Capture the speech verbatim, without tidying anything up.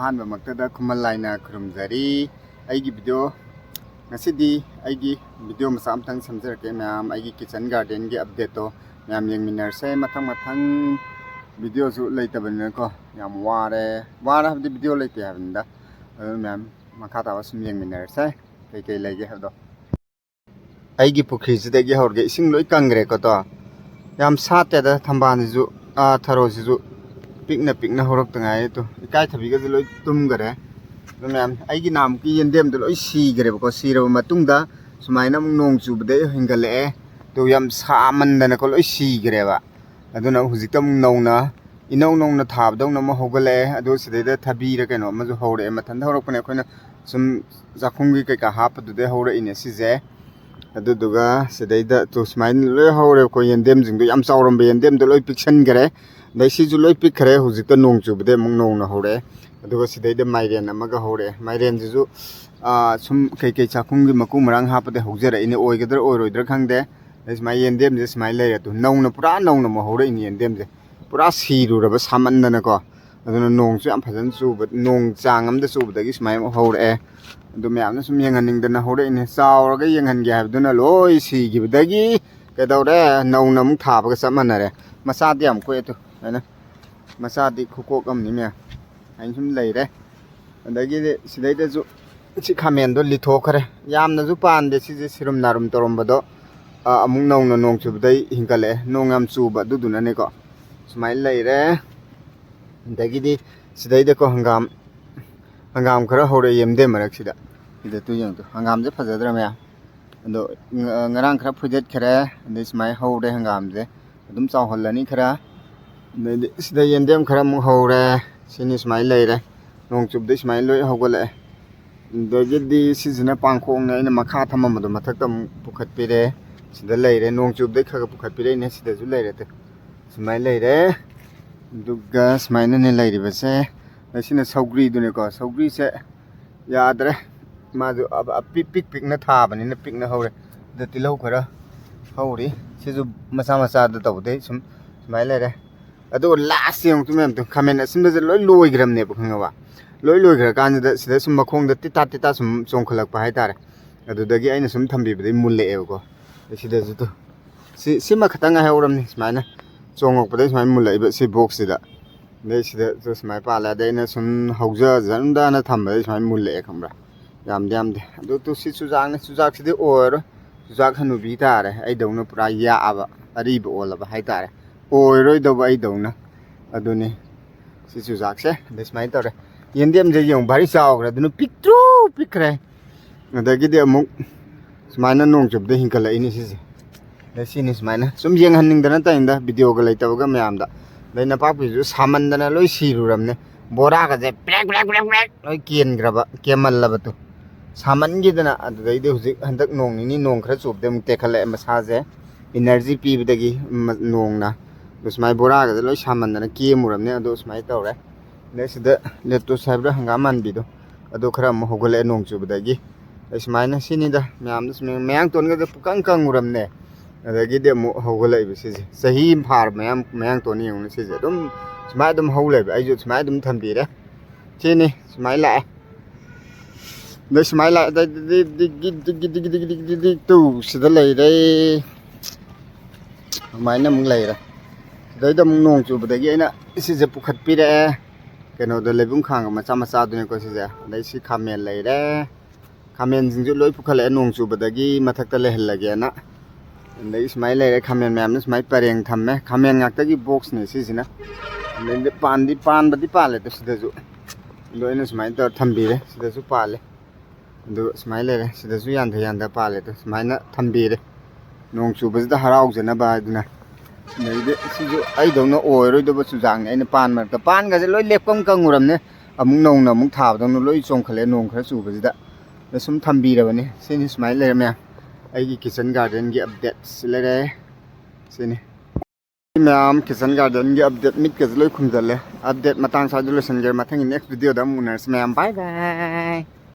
ꯑꯍꯥꯟꯕꯃꯛꯇꯗ ꯈꯨꯃꯟ ꯂꯥꯏꯅ ꯈꯨꯔꯨꯝꯖꯔꯤ꯫ ꯑꯩꯒꯤ ꯚꯤꯗꯤꯑꯣ ꯉꯁꯤꯗꯤ ꯑꯩꯒꯤ ꯚꯤꯗꯤꯑꯣ ꯃꯆꯥ ꯑꯃꯇꯪ ꯁꯦꯝꯖꯔꯛꯀꯦ ꯃꯌꯥꯝ꯫ ꯑꯩꯒꯤ ꯀꯤꯠꯆꯟ ꯒꯥꯔꯗꯦꯟꯒꯤ ꯑꯞꯗꯦꯠꯇꯣ ꯃꯌꯥꯝ ꯌꯦꯡꯃꯤꯟꯅꯔꯁꯦ꯫ ꯃꯊꯪ ꯃꯊꯪ ꯚꯤꯗꯤꯑꯣꯁꯨ ꯂꯩꯇꯕꯅꯤꯅꯀꯣ, ꯌꯥꯝ ꯋꯥꯔꯦ꯫ ꯋꯥꯔꯦ ꯍꯥꯏꯕꯗꯤ ꯚꯤꯗꯤꯑꯣ ꯂꯩꯇꯦ ꯍꯥꯏꯕꯅꯤꯗ꯫ ꯑꯗꯨ ꯃꯌꯥꯝ ꯃꯈꯥ ꯇꯥꯕ ꯁꯨꯝ ꯌꯦꯡꯃꯤꯟꯅꯔꯁꯦ, ꯀꯩꯀꯩ ꯂꯩꯒꯦ ꯍꯥꯏꯕꯗꯣ꯫ ꯑꯩꯒꯤ ꯄꯨꯈ꯭ꯔꯤꯁꯤꯗꯒꯤ ꯍꯧꯔꯒ ꯏꯁꯤꯡ ꯂꯣꯏ ꯀꯪꯈ꯭ꯔꯦꯀꯣ꯫ ꯇꯣ, ꯌꯥꯝ ꯁꯥꯠꯇꯦꯗ ꯊꯝꯕꯥꯜꯁꯤꯁꯨ, ꯑꯥ, ꯊꯔꯣꯁꯤꯁꯨ ꯄꯤꯛꯅ ꯄꯤꯛꯅ ꯍꯧꯔꯛꯇ ꯉꯥꯏꯔꯤ꯫ ꯇꯣ, ꯏꯀꯥꯏ ꯊꯕꯤꯒꯁꯦ ꯂꯣꯏ ꯇꯨꯝꯈꯔꯦ꯫ ꯑꯗꯨ ꯃꯌꯥꯝ, ꯑꯩꯒꯤ ꯅꯍꯥꯟꯃꯨꯛꯀꯤ ꯌꯦꯟꯗꯦꯝꯗꯣ ꯂꯣꯏ ꯁꯤꯈ꯭ꯔꯦꯕꯀꯣ꯫ ꯁꯤꯔꯕ ꯃꯇꯨꯡꯗ ꯁꯨꯃꯥꯏꯅ ꯑꯃꯨꯛ ꯅꯣꯡ ꯆꯨꯕꯗꯩ ꯍꯦꯟꯒꯠꯂꯛꯑꯦ꯫ ꯑꯗꯨ ꯌꯥꯝ ꯁꯥꯃꯟꯗꯅꯀꯣ ꯂꯣꯏ ꯁꯤꯈ꯭ꯔꯦꯕ꯫ ꯑꯗꯨꯅ ꯍꯧꯖꯤꯛꯇ ꯑꯃꯨꯛ ꯅꯧꯅ, ꯏꯅꯧ ꯅꯧꯅ ꯊꯥꯕꯗꯧꯅ ꯑꯃ ꯍꯧꯒꯠꯂꯛꯑꯦ꯫ ꯑꯗꯨ ꯁꯤꯗꯩꯗ ꯊꯕꯤꯔ ꯀꯩꯅꯣ ꯑꯃꯁꯨ ꯍꯧꯔꯛꯑꯦ꯫ ꯃꯊꯟꯇ ꯍꯧꯔꯛꯄꯅꯦ, ꯑꯩꯈꯣꯏꯅ ꯁꯨꯝ ꯆꯥꯛꯈꯨꯝꯒꯤ ꯀꯩꯀꯥ ꯍꯥꯞꯄꯗꯨꯗꯩ ꯍꯧꯔꯛꯏꯅꯦ ꯁꯤꯁꯦ꯫ ꯑꯗꯨꯗꯨꯒ ꯁꯤꯗꯩꯗ ꯇꯨ ꯁꯨꯃꯥꯏꯅ ꯂꯣꯏ ꯍꯧꯔꯦ꯫ ꯑꯩꯈꯣꯏ ꯌꯦꯟꯗꯦꯝꯁꯤꯡꯗꯣ, ꯌꯥꯝ ꯆꯥꯎꯔꯝꯕ ꯌꯦꯟꯗꯦꯝꯗꯣ ꯂꯣꯏ ꯄꯤꯛꯁꯟꯈꯔꯦ꯫ ꯑꯗꯩ ꯁꯤꯁꯨ ꯂꯣꯏ ꯄꯤꯛꯈ꯭ꯔꯦ꯫ ꯍꯧꯖꯤꯛꯇ ꯅꯣꯡ ꯆꯨꯕꯗꯩ ꯑꯃꯨꯛ ꯅꯧꯅ ꯍꯧꯔꯛꯑꯦ꯫ ꯑꯗꯨꯒ ꯁꯤꯗꯩꯗ ꯃꯥꯏꯔꯦꯟ ꯑꯃꯒ ꯍꯧꯔꯛꯑꯦ꯫ ꯃꯥꯏꯔꯦꯟꯁꯤꯁꯨ, ꯑꯥ, ꯁꯨꯝ ꯀꯩꯀꯩ ꯆꯥꯛꯈꯨꯝꯒꯤ ꯃꯀꯨ ꯃꯔꯥꯡ ꯍꯥꯞꯄꯗ ꯍꯧꯖꯔꯛꯏꯅꯦ꯫ ꯑꯣꯏꯒꯗ꯭ꯔꯥ ꯑꯣꯏꯔꯣꯏꯗ꯭ꯔꯥ ꯈꯪꯗꯦ꯫ ꯑꯗꯩ ꯁꯨꯃꯥꯏꯅ ꯌꯦꯟꯗꯦꯝꯁꯦ ꯁꯨꯃꯥꯏꯅ ꯂꯩꯔꯦ꯫ ꯑꯗꯨ ꯅꯧꯅ, ꯄꯨꯔꯥ ꯅꯧꯅ ꯑꯃꯨꯛ ꯍꯧꯔꯛꯏꯅꯦ ꯌꯦꯟꯗꯦꯝꯁꯦ꯫ ꯄꯨꯔꯥ ꯁꯤꯔꯨꯔꯕ ꯁꯥꯃꯟꯗꯅꯀꯣ꯫ ꯑꯗꯨꯅ ꯅꯣꯡꯁꯨ ꯌꯥꯝ ꯐꯖꯅ ꯆꯨꯕ, ꯅꯣꯡ ꯆꯥꯡ ꯑꯃꯗ ꯆꯨꯕꯗꯒꯤ ꯁꯨꯃꯥꯏꯅ ꯑꯃꯨꯛ ꯍꯧꯔꯛꯑꯦ꯫ ꯑꯗꯨ ꯃꯌꯥꯝꯅ ꯁꯨꯝ ꯌꯦꯡꯍꯟꯅꯤꯡꯗꯅ ꯍꯧꯔꯛꯏꯅꯦ꯫ ꯆꯥꯎꯔꯒ ꯌꯦꯡꯍꯟꯒꯦ ꯍꯥꯏꯕꯗꯨꯅ ꯂꯣꯏ ꯁꯤꯈꯤꯕꯗꯒꯤ ꯀꯩꯗꯧꯔꯦ? ꯅꯧꯅ ꯑꯃꯨꯛ ꯊꯥꯕꯒ ꯆꯞ ꯃꯥꯟꯅꯔꯦ꯫ ꯃꯆꯥꯗꯤ ꯌꯥꯝ ꯀꯣꯛꯑꯦ꯫ ꯇꯨ, ꯍꯥꯏꯅ ꯃꯆꯥꯗꯤ ꯈꯨꯀꯣꯛ ꯑꯃꯅꯤ ꯃꯌꯥꯝ꯫ ꯍꯥꯏꯅ ꯁꯨꯝ ꯂꯩꯔꯦ꯫ ꯑꯗꯒꯤꯗꯤ ꯁꯤꯗꯩꯗꯁꯨ ꯁꯤ ꯈꯥꯃꯦꯟꯗꯣ ꯂꯤꯊꯣꯛꯈ꯭ꯔꯦ꯫ ꯌꯥꯝꯅꯁꯨ ꯄꯥꯟꯗꯦ ꯁꯤꯁꯦ, ꯁꯤꯔꯨꯝ ꯅꯥꯔꯨꯝ ꯇꯧꯔꯝꯕꯗꯣ, ꯑ, ꯑꯃꯨꯛ ꯅꯧꯅ ꯅꯣꯡ ꯆꯨꯕꯗꯩ ꯍꯤꯡꯒꯠꯂꯛꯑꯦ꯫ ꯅꯣꯡ ꯌꯥꯝ ꯆꯨꯕ ꯑꯗꯨꯗꯨꯅꯅꯦꯀꯣ꯫ ꯁꯨꯃꯥꯏꯅ ꯂꯩꯔꯦ꯫ ꯑꯗꯒꯤꯗꯤ ꯁꯤꯗꯩꯗꯀꯣ ꯍꯪꯒꯥꯝ, ꯍꯪꯒꯥꯝ ꯈꯔ ꯍꯧꯔꯛꯑꯦ ꯌꯦꯝꯗꯦꯝ ꯃꯔꯛꯁꯤꯗ꯫ ꯁꯤꯗ ꯇꯨ ꯌꯦꯡꯉꯨ ꯇꯨ, ꯍꯪꯒꯥꯝꯁꯦ ꯐꯖꯗ꯭ꯔꯥ ꯃꯌꯥꯝ? ꯑꯗꯣ ꯉ-, ꯉꯔꯥꯡ ꯈꯔ ꯐꯣꯏꯗꯠꯈ꯭ꯔꯦ꯫ ꯑꯗꯩ ꯁꯨꯃꯥꯏꯅ ꯍꯧꯔꯦ ꯍꯪꯒꯥꯝꯁꯦ꯫ ꯑꯗꯨꯝ ꯆꯥꯎꯍꯜꯂꯅꯤ ꯈꯔ꯫ ꯑꯗꯩꯗꯤ ꯁꯤꯗ ꯌꯦꯟꯗꯦꯝ ꯈꯔ ꯑꯃꯨꯛ ꯍꯧꯔꯦ꯫ ꯁꯤꯅꯤ ꯁꯨꯃꯥꯏꯅ ꯂꯩꯔꯦ꯫ ꯅꯣꯡ ꯆꯨꯕꯗꯩ ꯁꯨꯃꯥꯏꯅ ꯂꯣꯏ ꯍꯧꯒꯠꯂꯛꯑꯦ꯫ ꯑꯗꯒꯤꯗꯤ ꯁꯤꯁꯤꯅ ꯄꯥꯡꯈꯣꯡꯅꯦ, ꯑꯩꯅ ꯃꯈꯥ ꯊꯝꯃꯝꯕꯗꯣ ꯃꯊꯛꯇ ꯑꯃꯨꯛ ꯄꯨꯈꯠꯄꯤꯔꯦ꯫ ꯁꯤꯗ ꯂꯩꯔꯦ꯫ ꯅꯣꯡ ꯆꯨꯕꯗꯩ ꯈꯔ ꯈꯔ ꯄꯨꯈꯠꯄꯤꯔꯛꯏꯅꯦ꯫ ꯁꯤꯗꯁꯨ ꯂꯩꯔꯦ꯫ ꯇꯨ, ꯁꯨꯃꯥꯏꯅ ꯂꯩꯔꯦ꯫ ꯑꯗꯨꯒ ꯁꯨꯃꯥꯏꯅꯅꯦ ꯂꯩꯔꯤꯕꯁꯦ꯫ ꯑꯁꯤꯅ ꯁꯧꯒ꯭ꯔꯤꯗꯨꯅꯦꯀꯣ꯫ ꯁꯧꯒ꯭ꯔꯤꯁꯦ ꯌꯥꯗ꯭ꯔꯦ꯫ ꯃꯥꯁꯨ ꯑ-, ꯑ-, ꯄꯤꯛ, ꯄꯤꯛ ꯄꯤꯛꯅ ꯊꯥꯕꯅꯤꯅ ꯄꯤꯛꯅ ꯍꯧꯔꯦ꯫ ꯑꯗ ꯇꯤꯜꯍꯧ ꯈꯔ ꯍꯧꯔꯤ꯫ ꯁꯤꯁꯨ ꯃꯆꯥ ꯃꯆꯥꯗ ꯇꯧꯗꯦ꯫ ꯁꯨꯝ ꯁꯨꯃꯥꯏꯅ ꯂꯩꯔꯦ꯫ ꯑꯗꯨꯒ ꯂꯥꯁ ꯌꯦꯡꯉꯨ ꯃꯌꯥꯝꯗꯣ, ꯈꯥꯃꯦꯟ ꯑꯁꯤꯟꯕꯁꯦ ꯂꯣꯏ ꯂꯣꯏꯈ꯭ꯔꯕꯅꯦꯕ, ꯈꯪꯉꯕ? ꯂꯣꯏ ꯂꯣꯏꯈ꯭ꯔ ꯀꯥꯟꯁꯤꯗ ꯁꯤꯗ ꯁꯨꯝ ꯃꯈꯣꯡꯗ ꯇꯤꯇꯥ ꯇꯤꯇꯥ ꯁꯨꯝ ꯆꯣꯡꯈꯠꯂꯛꯄ ꯍꯥꯏꯇꯥꯔꯦ꯫ ꯑꯗꯨꯗꯒꯤ ꯑꯩꯅ ꯁꯨꯝ ꯊꯝꯕꯤꯕꯗꯩ ꯃꯨꯜꯂꯛꯑꯦꯕꯀꯣ꯫ ꯁꯤꯗꯁꯨ ꯇꯨ ꯁꯤ ꯁꯤꯃ ꯈꯛꯇꯪ ꯉꯥꯏꯍꯧꯔꯝꯅꯤ ꯁꯨꯃꯥꯏꯅ ꯆꯣꯡꯉꯛꯄꯗꯩ ꯁꯨꯃꯥꯏꯅ ꯃꯨꯜꯂꯛꯏꯕ ꯁꯤ ꯕꯣꯛꯁꯁꯤꯗ꯫ ꯑꯗꯩ ꯁꯤꯗꯁꯨ ꯁꯨꯃꯥꯏꯅ ꯄꯥꯜꯂꯦ꯫ ꯑꯗꯩ ꯑꯩꯅ ꯁꯨꯝ ꯍꯧꯖꯖꯔꯝꯗꯅ ꯊꯝꯕꯗꯩ ꯁꯨꯃꯥꯏꯅ ꯃꯨꯜꯂꯛꯑꯦ, ꯈꯪꯕ꯭ꯔꯥ? ꯌꯥꯝꯗꯤ ꯌꯥꯝꯗꯦ꯫ ꯑꯗꯨ ꯇꯨ ꯁꯤ ꯆꯨꯖꯥꯛꯅꯦ꯫ ꯆꯨꯖꯥꯛꯁꯤꯗꯤ ꯑꯣꯏꯔꯣꯏ꯫ ꯆꯨꯖꯥꯛ ꯍꯅꯨꯕꯤ ꯇꯥꯔꯦ꯫ ꯑꯩꯗꯧꯅ ꯄꯨꯔꯥ ꯌꯥꯛꯑꯕ, ꯑꯔꯤꯕ ꯑꯣꯜꯂꯕ ꯍꯥꯏꯇꯥꯔꯦ꯫ ꯑꯣꯏꯔꯣꯏꯗꯧꯕ ꯑꯩꯗꯧꯅ꯫ ꯑꯗꯨꯅꯤ ꯁꯤ ꯆꯨꯖꯥꯛꯁꯦ꯫ ꯑꯗꯩ ꯁꯨꯃꯥꯏꯅ ꯇꯧꯔꯦ꯫ ꯌꯦꯟꯗꯦꯝꯁꯦ ꯌꯦꯡꯉꯨ, ꯚꯥꯔꯤ ꯆꯥꯎꯈ꯭ꯔꯦ꯫ ꯑꯗꯨꯅ ꯄꯤꯛꯇ꯭ꯔꯨ ꯄꯤꯛꯈ꯭ꯔꯦ꯫ ꯑꯗꯒꯤꯗꯤ ꯑꯃꯨꯛ ꯁꯨꯃꯥꯏꯅ ꯅꯣꯡ ꯆꯨꯕꯗ ꯍꯤꯡꯒꯠꯂꯛꯏꯅꯤ ꯁꯤꯁꯦ꯫ ꯑꯗꯩ ꯁꯤꯅꯤ ꯁꯨꯃꯥꯏꯅ ꯁꯨꯝ ꯌꯦꯡꯍꯟꯅꯤꯡꯗꯅ ꯇꯧꯔꯤꯅꯤꯗ, ꯚꯤꯗꯤꯑꯣꯒ ꯂꯩꯇꯕꯒ ꯃꯌꯥꯝꯗ꯫ ꯑꯗꯩ ꯅꯄꯥꯛꯄꯤꯁꯨ ꯁꯥꯃꯟꯗꯅ ꯂꯣꯏ ꯁꯤꯔꯨꯔꯕꯅꯦ꯫ ꯕꯣꯔꯥꯒꯁꯦ ꯄ꯭ꯔꯦꯛ ꯄ꯭ꯔꯦꯛ ꯄ꯭ꯔꯦꯛ ꯄ꯭ꯔꯦꯛ ꯂꯣꯏ ꯀꯦꯟꯈ꯭ꯔꯕ, ꯀꯦꯟꯃꯜꯂꯕꯗꯨ ꯁꯥꯃꯟꯈꯤꯗꯅ꯫ ꯑꯗꯨꯗꯩꯗꯤ ꯍꯧꯖꯤꯛ ꯍꯟꯗꯛ ꯅꯣꯡ ꯅꯤꯅꯤ ꯅꯣꯡ ꯈꯔ ꯆꯨꯕꯗꯩ ꯑꯃꯨꯛ ꯇꯦꯛꯈꯠꯂꯛꯑꯦ ꯃꯁꯥꯁꯦ, ꯏꯅꯔꯖꯤ ꯄꯤꯕꯗꯒꯤ ꯃ-, ꯅꯣꯡꯅ꯫ ꯑꯗꯨ ꯁꯨꯃꯥꯏꯅ ꯕꯣꯔꯥꯒꯁꯦ ꯂꯣꯏ ꯁꯥꯃꯟꯗꯅ ꯀꯦꯝꯃꯨꯔꯕꯅꯦ꯫ ꯑꯗꯣ ꯁꯨꯃꯥꯏꯅ ꯇꯧꯔꯦ꯫ ꯑꯗꯩ ꯁꯤꯗ ꯂꯦꯇꯨꯁ ꯍꯥꯏꯕ꯭ꯔꯥ, ꯍꯪꯒꯥꯝ ꯃꯥꯟꯕꯤꯗꯣ, ꯑꯗꯣ ꯈꯔ ꯑꯃꯨꯛ ꯍꯧꯒꯠꯂꯛꯑꯦ ꯅꯣꯡ ꯆꯨꯕꯗꯒꯤ꯫ ꯑꯗꯩ ꯁꯨꯃꯥꯏꯅ ꯁꯤꯅꯤꯗ ꯃꯌꯥꯝꯗ ꯁꯨꯝ ꯃꯌꯥꯡꯇꯣꯟꯒꯁꯦ ꯄꯨꯀꯪ ꯀꯪꯉꯨꯔꯕꯅꯦ꯫ ꯑꯗꯒꯤꯗꯤ ꯑꯃꯨꯛ ꯍꯧꯒꯠꯂꯛꯏꯕ ꯁꯤꯁꯦ, ꯆꯍꯤ ꯑꯃ ꯐꯥꯔꯕ ꯃꯌꯥꯝ ꯃꯌꯥꯡꯇꯣꯟ ꯌꯦꯡꯉꯨꯅꯦ ꯁꯤꯁꯦ꯫ ꯑꯗꯨꯝ ꯁꯨꯃꯥꯏꯅ ꯑꯗꯨꯝ ꯍꯧ ꯂꯩꯕ, ꯑꯩꯁꯨ ꯁꯨꯃꯥꯏꯅ ꯑꯗꯨꯝ ꯊꯝꯕꯤꯔꯦ꯫ ꯁꯤꯅꯤ ꯁꯨꯃꯥꯏꯅ ꯂꯥꯛꯑꯦ꯫ ꯑꯗꯩ ꯁꯨꯃꯥꯏꯅ ꯂꯥꯛꯑꯦ꯫ ꯑꯗꯩ ꯗꯤꯒꯤ ꯗꯤꯒꯤ ꯗꯤꯒꯤ ꯗꯤꯒꯤ ꯗꯤꯒꯤ ꯗꯤꯒꯤ ꯇꯨ ꯁꯤꯗ ꯂꯩꯔꯦ꯫ ꯑꯗꯨꯃꯥꯏꯅ ꯑꯃꯨꯛ ꯂꯩꯔꯦ꯫ ꯁꯤꯗꯩꯗ ꯑꯃꯨꯛ ꯅꯣꯡ ꯆꯨꯕꯗꯒꯤ ꯑꯩꯅ ꯁꯤꯁꯦ ꯄꯨꯈꯠꯄꯤꯔꯛꯑꯦ꯫ ꯀꯩꯅꯣꯗ ꯂꯩꯕꯨꯡ ꯈꯥꯡꯒ ꯃꯆꯥ ꯃꯆꯥꯗꯨꯅꯤꯀꯣ ꯁꯤꯁꯦ꯫ ꯑꯗꯩ ꯁꯤ ꯈꯥꯃꯦꯟ ꯂꯩꯔꯦ꯫ ꯈꯥꯃꯦꯟꯁꯤꯡꯁꯨ ꯂꯣꯏ ꯄꯨꯈꯠꯂꯛꯑꯦ ꯅꯣꯡ ꯆꯨꯕꯗꯒꯤ ꯃꯊꯛꯇ ꯂꯩꯍꯜꯂꯒꯦꯅ꯫ ꯑꯗꯩ ꯁꯨꯃꯥꯏꯅ ꯂꯩꯔꯦ, ꯈꯥꯃꯦꯟ ꯃꯌꯥꯝꯅ ꯁꯨꯃꯥꯏꯅ ꯄꯔꯦꯡ ꯊꯝꯃꯦ꯫ ꯈꯥꯃꯦꯟ ꯉꯥꯛꯇꯒꯤ ꯕꯣꯛꯁꯅꯦ ꯁꯤꯁꯤꯅ꯫ ꯑꯗꯩꯗꯤ ꯄꯥꯟꯗꯤ, ꯄꯥꯟꯕꯗꯤ ꯄꯥꯜꯂꯦ ꯑꯗꯣ ꯁꯤꯗꯁꯨ꯫ ꯑꯗꯣ ꯑꯩꯅ ꯁꯨꯃꯥꯏꯅ ꯇꯧꯔ ꯊꯝꯕꯤꯔꯦ꯫ ꯁꯤꯗꯁꯨ ꯄꯥꯜꯂꯦ꯫ ꯑꯗꯨ ꯁꯨꯃꯥꯏꯅ ꯂꯩꯔꯦ꯫ ꯁꯤꯗꯁꯨ ꯌꯥꯟꯊ ꯌꯥꯟꯊ ꯄꯥꯜꯂꯦ꯫ ꯑꯗꯣ ꯁꯨꯃꯥꯏꯅ ꯊꯝꯕꯤꯔꯦ꯫ ꯅꯣꯡ ꯆꯨꯕꯁꯤꯗ ꯍꯔꯥꯎꯖꯅꯕ ꯍꯥꯏꯗꯨꯅ꯫ ꯑꯗꯩꯗꯤ ꯁꯤꯁꯨ ꯑꯩꯗꯧꯅ ꯑꯣꯏꯔꯣꯏꯗꯕ ꯆꯨꯖꯥꯛꯅꯦ꯫ ꯑꯩꯅ ꯄꯥꯟ ꯃꯔꯛꯇ, ꯄꯥꯟꯒꯁꯦ ꯂꯣꯏ ꯂꯦꯞꯐꯝ ꯀꯪꯉꯨꯔꯕꯅꯦ꯫ ꯑꯃꯨꯛ ꯅꯧꯅ ꯑꯃꯨꯛ ꯊꯥꯕꯗꯧꯅ ꯂꯣꯏ ꯆꯣꯡꯈꯠꯂꯦ ꯅꯣꯡ ꯈꯔ ꯆꯨꯕꯁꯤꯗ꯫ ꯑꯗ ꯁꯨꯝ ꯊꯝꯕꯤꯔꯕꯅꯤ꯫ ꯁꯤꯅꯤ ꯁꯨꯃꯥꯏꯅ ꯂꯩꯔꯦ ꯃꯌꯥꯝ꯫ ꯑꯩꯒꯤ ꯀꯤꯠꯆꯟ ꯒꯥꯔꯗꯦꯟꯒꯤ ꯑꯞꯗꯦꯠꯁ ꯂꯩꯔꯦ꯫ ꯁꯤꯅꯤ꯫ ꯃꯌꯥꯝ ꯀꯤꯠꯆꯟ ꯒꯥꯔꯗꯦꯟꯒꯤ ꯑꯞꯗꯦꯠ ꯃꯤꯠꯀꯁꯦ ꯂꯣꯏ ꯈꯨꯝꯖꯜꯂꯦ꯫ ꯑꯞꯗꯦꯠ ꯃꯇꯥꯡ ꯁ꯭ꯋꯥꯏꯗ ꯂꯣꯏꯁꯤꯟꯒꯦ꯫ ꯃꯊꯪꯒꯤ ꯅꯦꯛꯁ ꯚꯤꯗꯤꯑꯣꯗ ꯑꯃꯨꯛ ꯎꯅꯔꯁꯤ ꯃꯌꯥꯝ꯫ ꯕꯥꯏ ꯕꯥꯏ꯫